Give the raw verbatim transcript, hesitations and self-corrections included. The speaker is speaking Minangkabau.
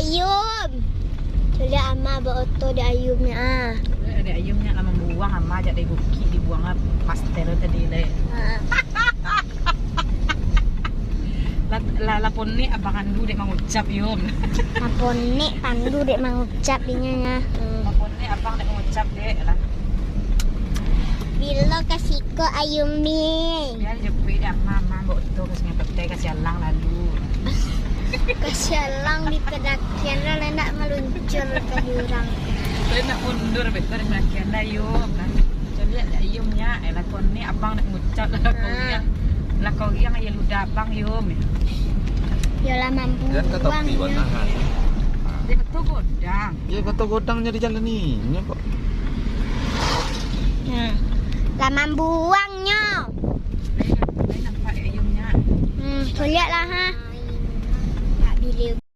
Ayum. Cubo liek ama baoto dek ayumnyo, ah. Dek ayumnyo lah mambuang ama, jak dari bukik dibuang lah pastel tadi deh. Ha. Lah, lah, lah ponek abang Andu dek mangucap, Yum. Lah ponek Pandu dek mangucap inyo, nya. Hmm. Lah ponek abang dek mangucap, dek, lah. Bilo ka siko ayum ni? Bia jepuik dek ama, ama baoto ka Sungai Petai, ka sialang lalu. Ka sialang di padakian lah, ndak maluncur ka jurang. Lah ndak mundur, betul, di padakian lah, Yum. Cubo liek ayumnyo, eh, lah ponek abang dek mangucap, lah koriang. Lah koriang, iyo ludah abang, Yum. Yo lah mambuang. Jan ka tapi nyo. Bana, ha. Dek Bato Godang. Yo, Bato Godangnyo di jalan inyo, kok. Hmm. Lah mambuangnyo. Lain, lain nampak ayumnyo. Hmm, cubo liek lah, ha. Tak bilo.